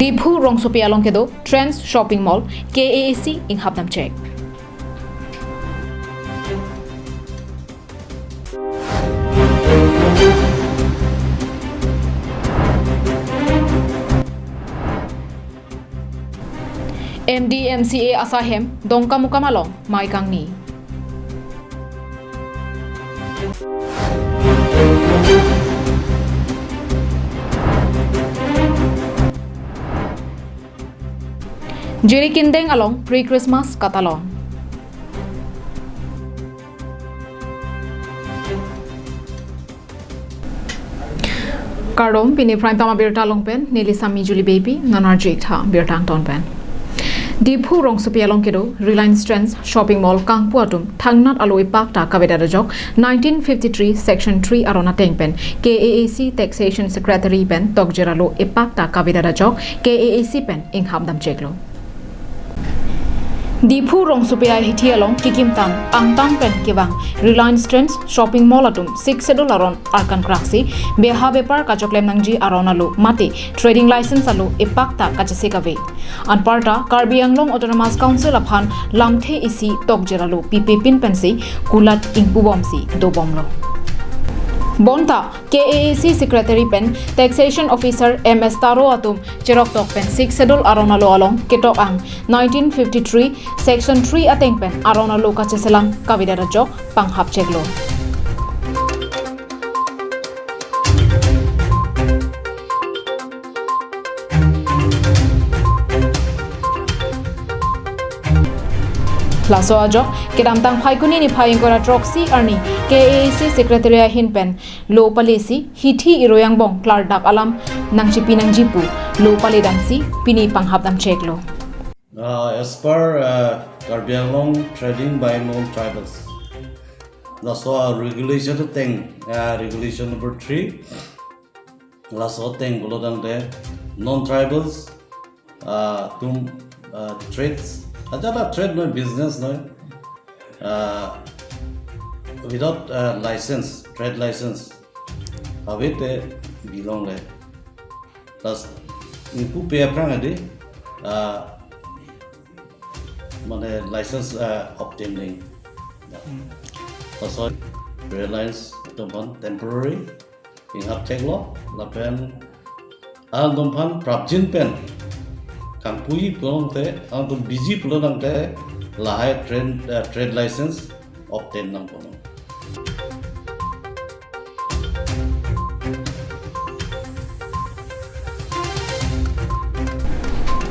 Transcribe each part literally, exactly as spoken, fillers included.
Diphu rongsopi along kedo Trends Shopping Mall, K A A C inghap damchek. M D M C A asai hem Dongkamukam along mei kangni. Jirikindeng along pre-Christmas katalon. Kardom, pini Prime Time abirta along pen neli Sami Julie Baby, ngan arju-ik tha birta angton pen. Diphu rongsopi along kedo Reliance Trends Shopping Mall kangpu atum thangnat alo epak ta kavedet ajok nineteen fifty-three Section three aron ateng pen K A A C Taxation Secretary pen tokjir alo epak ta kavedet ajok K A A C pen inghap damcheklo. Diphu rongsopi ahithi along kikimtang angtan pen kevang Reliance Trends Shopping Mall atum Sixth Schedule aron arkan kraksi beha bepar kachoklem nangji aron alo mate trading license alo epak ta kachesek ave. Anparta Karbi Anglong Autonomous Council aphan lamthe isi tokjir alo pipepin pensi kulat ingpubomsi dobomlo. Bonta K A A C Secretary pen Taxation Officer M S Taro atum cheroktok pen Sixth Schedule aron alo along ketok-ang nineteen fifty-three Section three ateng pen aron alo kacheselam kavedet ajok panghapcheklo. Laso ajok kedamtang Phaikuni niphai ingkoi ra throksi arni K A A C Secretary ahin pen lo palesi hithi iroi angbong klardak alam nangchipi nangji pu lo paledamsi pini panghap damcheklo. Uh, as per, uh, Karbi Anglong trading by non-tribals, laso a regulation ateng, uh, regulation number three, laso ateng pulo tangte non-tribals, uh, atum, uh, trades, ajat a trade noi, business noi, uh, without, uh, license, trade license, ave te bilongle. Plus, ingpupe aphrang adi, uh, mane license, uh, obtain nang. Hmm. Laso Reliance atum aphan temporary inghapcheklo, lapen alangtum aphan prapjin pen kangpui pulo tangte, alangtum biji pulo tangte, lahai trade, uh, trade license obtain nangpo.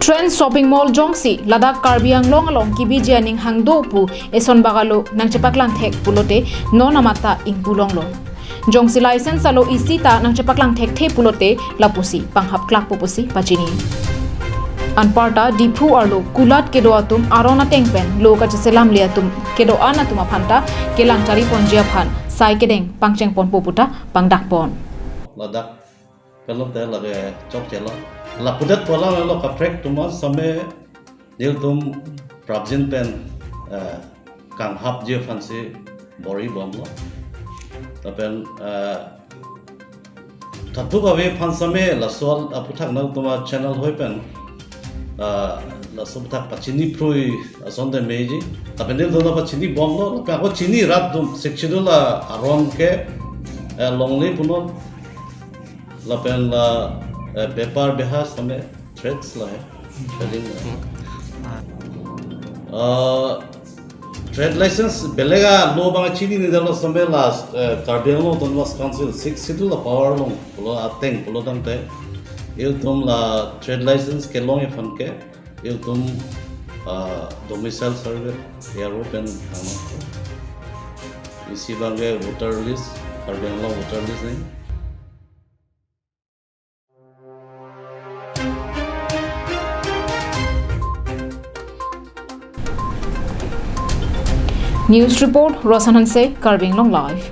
Trends Shopping Mall jongsi ladak Karbi Anglong along kibiji aning hangdo pu eson bagalo nangchepaklang thek pulote non amat ta ingpulonglo. Jongsi license alo isi ta nangchepaklang thekthe pulote lapusi panghap klakpo pusi pachini. Anparta Diphu arlo kulat kedo atum aron ateng pen lo kacheselamle atum kedo-an atum aphan ta kelang chari ponji aphan sai kedeng pangcheng ponpo puta pangdak pon. Ladak pulote lake chokchelo. Lapudet pulang lo kaprek atum same nelitum prapjin pen, eh, kanghapji aphansi bor-i bomlo. Lapen, eh, thakthuk ave aphan same laso aphuthak nangtum a channel hoi pen, eh, laso aphuthak pachini phrui asonte meji. Lapen nelitum pachini bomlo, lapen ako chini rat atum Sixth Schedule aron ke, eh, longle punon. Lapen la, eh, bepar beha same trades lahai. Trading lahai. Ah, trade license belega lo abang chinine detlo same la, eh, Karbi Anglong Autonomous Council Sixth Schedule a power along pulo ateng pulo tangte ilitum la trade license kelongji aphan ke ilitum, ah, domicile survey A R O pen hang. Isi abang ke voter list, Karbi Anglong voter list nang. News report, Rosan Hanse, Karbi Anglong Live.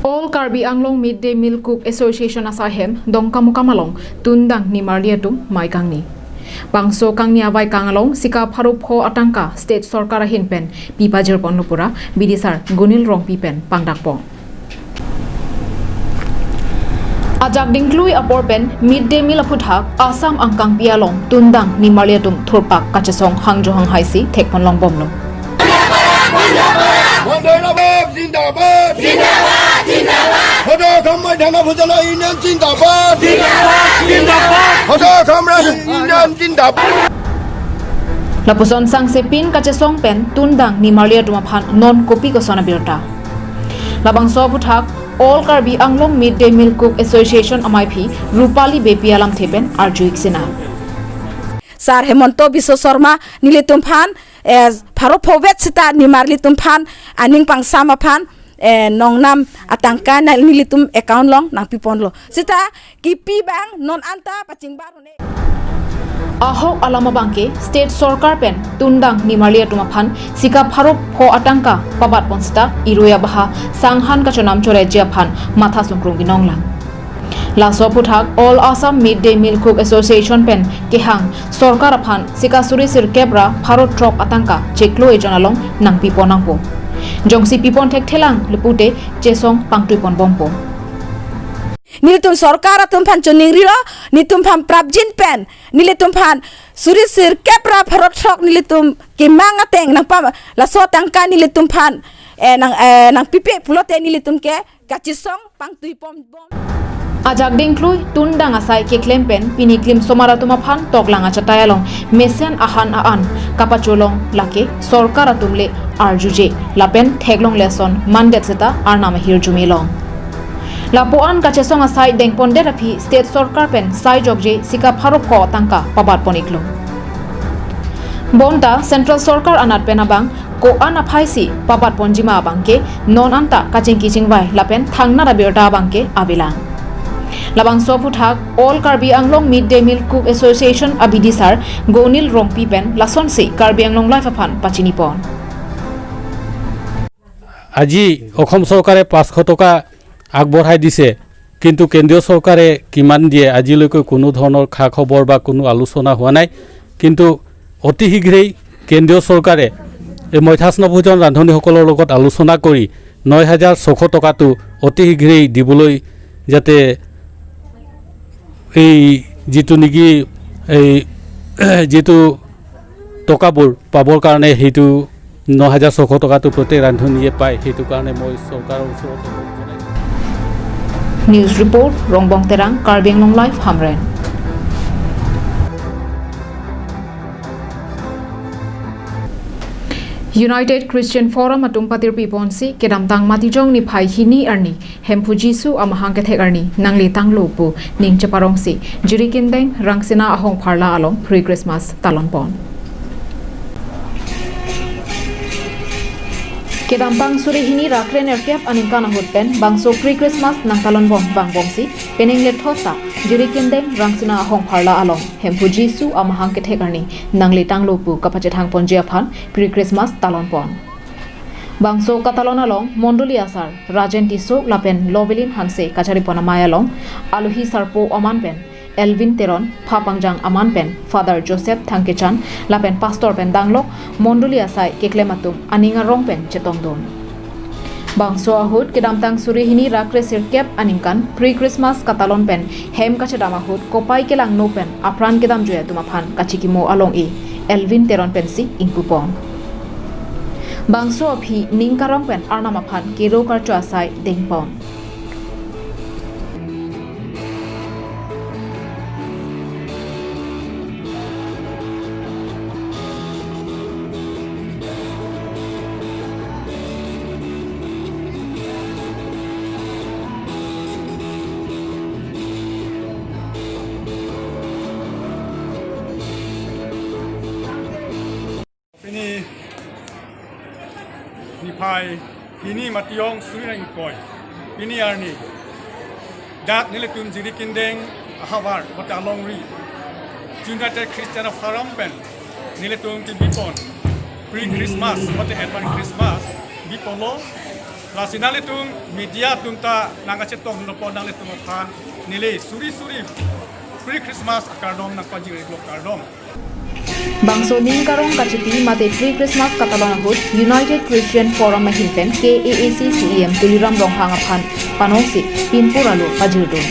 All Karbi Anglong Mid Day Meal Cook Association asai hem Dongkamukam along tundang nimarli atum mei kangni. Bangso kangni avaikang along sika pharo pho atangka state sorkar ahin pen pi pajirponlo pura bidisar Gunil Rongpi pen pangdakpon. Ajak dingklui apor pen mid day meal aphuthak Assam angkangpi along tundang nimarli atum thurpak kachesong hangjo hanghaisi thekpon longbomlo. Vande মাতৰম জিন্দাবাদ। জিন্দাবাদ, জিন্দাবাদ। সদৌ অসম মধ্যাহ্ন ভোজনৰ ইউনিয়ন জিন্দাবাদ। জিন্দাবাদ, জিন্দাবাদ। সদৌ অসম ৰাইজ ইউনিয়ন জিন্দাবাদ। Lapuson sangsepin kachesong pen tundang nimarli atum aphan non kopi koson abirta. Labangso aphuthak All Karbi Anglong Mid Day Meal Cook Association amaiphi Rupali Beypi alamthe pen arju-ik sina. Sar Himanta Biswa Sarma nelitum aphan, eh, pharo pho vet seta nimarlitum aphan aning pangsam aphan, eh, nongnam atangka na nelitum account along nangpiponlo. Seta kipi abang non anta pachingbar hone. Ahok alam abangke state sorkar pen tundang nimarli atum aphan sika pharo pho atangka pabatpon seta irui abaha sanghan kachonam choreji aphan matha sungkrung binong lang. Laso aphuthak All Assam Mid Day Meal Cook Association pen kehang sorkar aphan sika suri sirkep ra pharo throk atangka chiklo ejon along nangpipon nangpo. Jongsi pipon thekthelang le pute chesong pangtuiponbompo. Nelitum sorkar atum aphan choningrilo, nelitum aphan prapjin pen, nelitum aphan suri sirkep ra pharo throk nelitum kemang ateng nangpa laso atangka nelitum aphan, eh, nang, eh, nangpipe pulote nelitum ke kachesong pangtuiponbom. Ajak dingklui tundang asai keklem pen pini klim somar atum aphan toklang achatai along mesen ahan a-an kapacholong lake sorkar atum le arjuje lapen theklongle ason mandet seta Arnam ahirjume long. Lapu-an kachesong asai dengpondet aphi state sorkar pen saijokje sika pharo pho atangka pabatpon-iklo. Bonta central sorkar anat pen abang ko-an aphaisi pabatponjima abangke non anta kachingki chingvai lapen thangnat abirta abangke avelang. Labangso aphuthak All Karbi Anglong Mid Day Meal Cook Association abidisar Gunil Rongpi pen lasonsi Karbi Anglong Live aphan pachinipon. আজি অসম চৰকাৰে পাঁচশ টকা আগবঢ়াই দিছে, কিন্তু কেন্দ্ৰীয় চৰকাৰে কিমান দিয়ে আজিলৈকে কোনো ধৰণৰ খা খবৰ বা কোনো আলোচনা হোৱা নাই। কিন্তু অতি শীঘ্ৰেই কেন্দ্ৰীয় চৰকাৰে এই মধ্যাহ্ন ভোজন ৰান্ধনীসকলৰ লগত আলোচনা কৰি ন হাজাৰ ছশ টকাটো অতি শীঘ্ৰেই দিবলৈ যাতে এই যিটো নেকি এই যিটো টকাবোৰ পাবৰ কাৰণে সেইটো ন হাজাৰ ছশ টকাটো প্ৰত্যেক ৰান্ধনীয়ে পায়। সেইটো কাৰণে মই চৰকাৰৰ ওচৰত অনুৰোধ জনাইছোঁ। News report, Rongbong Terang, Karbi Anglong Live, Hamren. United Christian Forum atum patirpiponsi kedamtang Matijong niphai hini arni Hemphu Jisu amahang kethek arni nangle tanglo pu ning cheparongsi Jirikindeng Rangsina Ahongpharla along pre-Christmas talonpon. Kedamtang suri hini ra krenerkep aningkan ahut pen bangso pre-Christmas nangtalonbom vangbomsi penang lethot ta Jirikindeng Rangsina Ahongpharla along Hemphu Jisu amahang kethek arni nangle tanglo pu kapachethangponji aphan pre-Christmas talonpon. Bangso katalon along mondoli asar Rajen Tisso lapen Lovelin Hanse kacharipon amei along alohi sarpo aman pen Elvin Teron, phapangjang aman pen Father Joseph Thangkechan lapen pastor pen danglok mondoli asai keklem atum aning arong pen chetongdun. Bangso ahut kedamtang suri hini ra kresirkep aningkan pre-Christmas katalon pen hem kachedam ahut kopai kelangno pen apran kedamjui atum aphan kachikimo along-e Elvin Teron pensi ingpupon. Bangso aphi ning karong pen Arnam aphan kero karcho asai dengpon. Pini niphai hini Matijong suri ra ingkoi. Pini arni dak nelitum Jirikindeng ahavar mate alongri United Christian Forum pen nelitum kebipon pre-Christmas mate advance Christmas biponlo. Lasi nanglitum media atum ta nangkachetongdunpo, nanglitum aphan neli suri suri pre-Christmas akardom nangpajir-iklo, kardom. Bangso ning karong kachipi mate pre-Christmas katalon ahut United Christian Forum ahin pen K A A C C E M Tuliram Ronghang aphan panongsi pinpur alo pajirdun.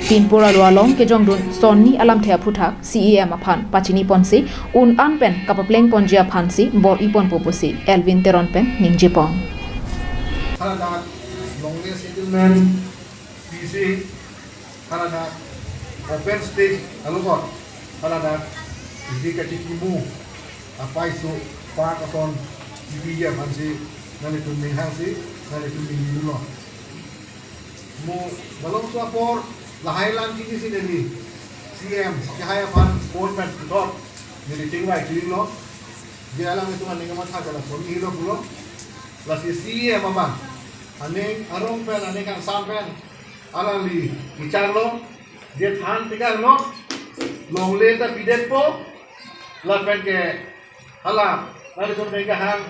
Pinpur alo along kejongdun sonni alamthe aphuthak C E M aphan pachiniponsi un-an pen kapaplengponji aphansi bor-iponpo pusi Elwin Teron pen ningjepon. Haladak longle settlement, P C, haladak open stage along, haladak isi kachikimu apaiso park ason kipi aphansi nanglitum ninghangsi nanglitum ningdunlo. Mo balong so apor lahai lang kini si neli C M kehai aphan phone pen dot neli chingvai chinglo. Dia lang itu aning kamatha kala phone hilo pulo. Lasi C M abang aning arong pen aning kangsam pen alangli kecharlo. Dia than tegarlo. Longle ta pidetpo. Lapen ke hala, nanglitum ningkehang,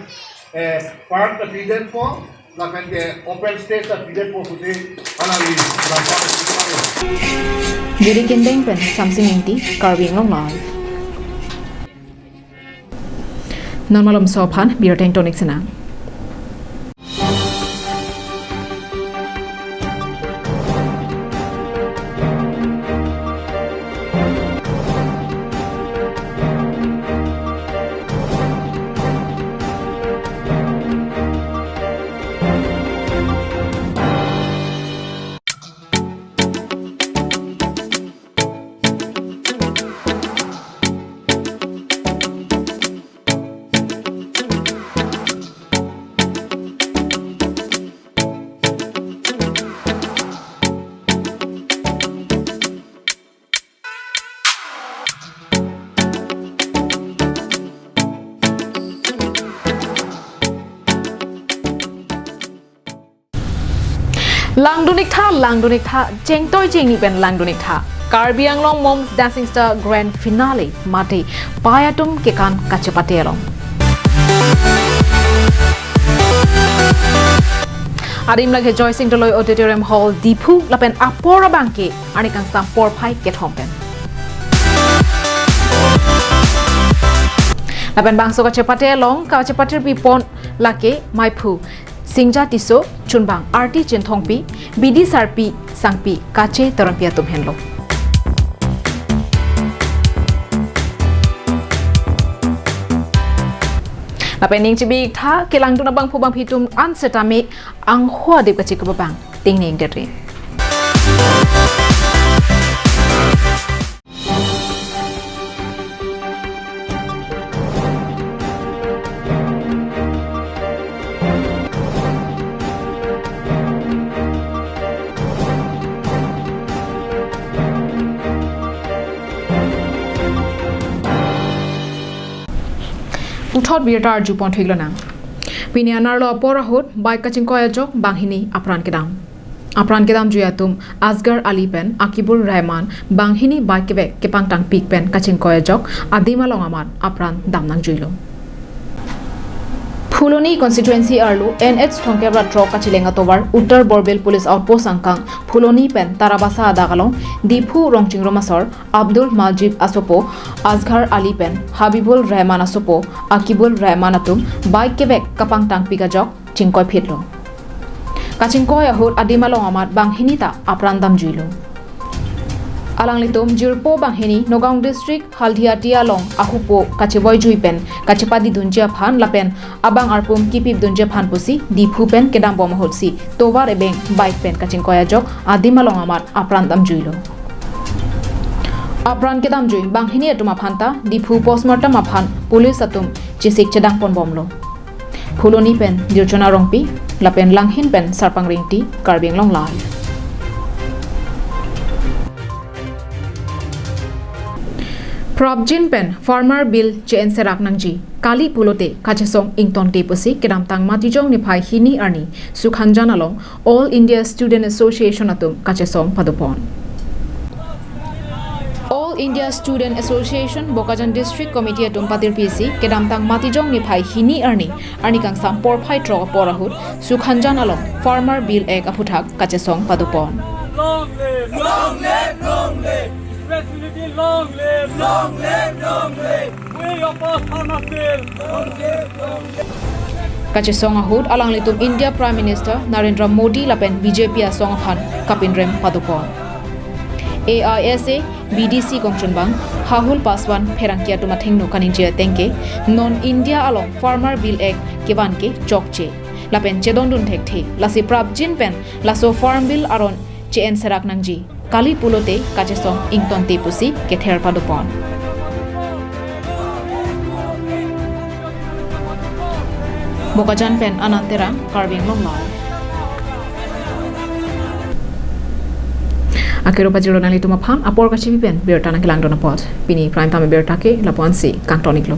eh, park ta pidetpo, lapen ke open stage ta pidetpo kuti, hala li, bangsa. Jiri Kindeng pen Samsing Ingti, Karbi Anglong Live. Non malomso aphan birta ingtonik sinang. Langdun-iktha, langdun-iktha, chengtoi chengni pen langdun-iktha. Karbi Anglong Mom's Dancing Star Grand Finale mate pai atum kekan kachepate along. Adim lake Joysing Doloi Auditorium Hall, Diphu, lapen apor abangke arni kangsam porphai kethom pen. Lapen bangso kachepate along, kachepatirpipon lake maiphu Singja Tisso, chunbang Arti Chinthongpi, bidi sarpi sangpi kache Teronpi atum henlo. Lapen ning chibi-iktha, kelangdun abangphu bangphi atum an setame angho adip kachekup abang ting ning dere. Puthot birta arjupon thuklonang. Pini anerlo apor ahut bike kachingkoi ajok banghini apran kedam. Apran kedamjui atum Asghar Ali pen Akibur Rahman banghini bike kevek kepangtangpik pen kachingkoi ajok adim along amat apran damnangjuilo. Phuloni constituency arlo N H thomkep ra throk kachileng atovar Uttar Borbil Police Outpost angkang Phuloni pen Tarabasa adak along Diphu Rongchingrum asor Abdul Majid asopo Asghar Ali pen Habibur Rahman asopo Akibur Rahman atum bike kevek kapangtangpik ajok chingkoiphitlo. Kachingkoi ahut adim along amat banghini ta apran damjuilo. Alanglitum jirpo banghini Nagaon District Haldiati along ahupo kachevoijui pen kachepadidunji aphan lapen abang arpum kipipdunji aphan pusi Diphu pen kedambom ahutsi tovar ebeng bike pen kachingkoi ajok adim along amat apran damjuilo. Apran kedamjui banghini atum aphan ta Diphu postmortem aphan police atum chesik chedangponbomlo. Phuloni pen Dirchona Rongpi, lapen Langhin pen Sarpang Ringti, Karbi Anglong Live. Prapjin pen Farmer Bill che-en serak nangji, kali pulote kachesong ingtonte pusi kedamtang Matijong niphai hini arni Sukhanjan along All India Student Association atum kachesong padopon. All India Student Association Bokajan District Committee atum patirpisi kedamtang Matijong niphai hini arni, arni kangsam porphai throk apor ahut Sukhanjan along Farmer Bill Act aphuthak kachesong padopon. Long live, long live, long live. We oppose farmers bill. Long live, long live. Kachesong ahut alanglitum India Prime Minister Narendra Modi lapen B J P asong aphan kapinrem padopon. A I S A B D C kongchunbang Rahul Paswan pherangke atum athengno kaningje atengke, non India along Farmer Bill Act kevan ke chokche lapen chedondun thekthe, lasi prapjin pen laso Farm Bill aron che-en serak nangji. Kali pulote kachesong ingtonte pusi kether padopon. Bokajan pen Anand Terang, Karbi Anglong Live. Akero pajirlo nanglitum aphan, apor kachipi pen birta nangkelangdun apot. Pini prime time birta ke lapu-ansi kangton-iklo.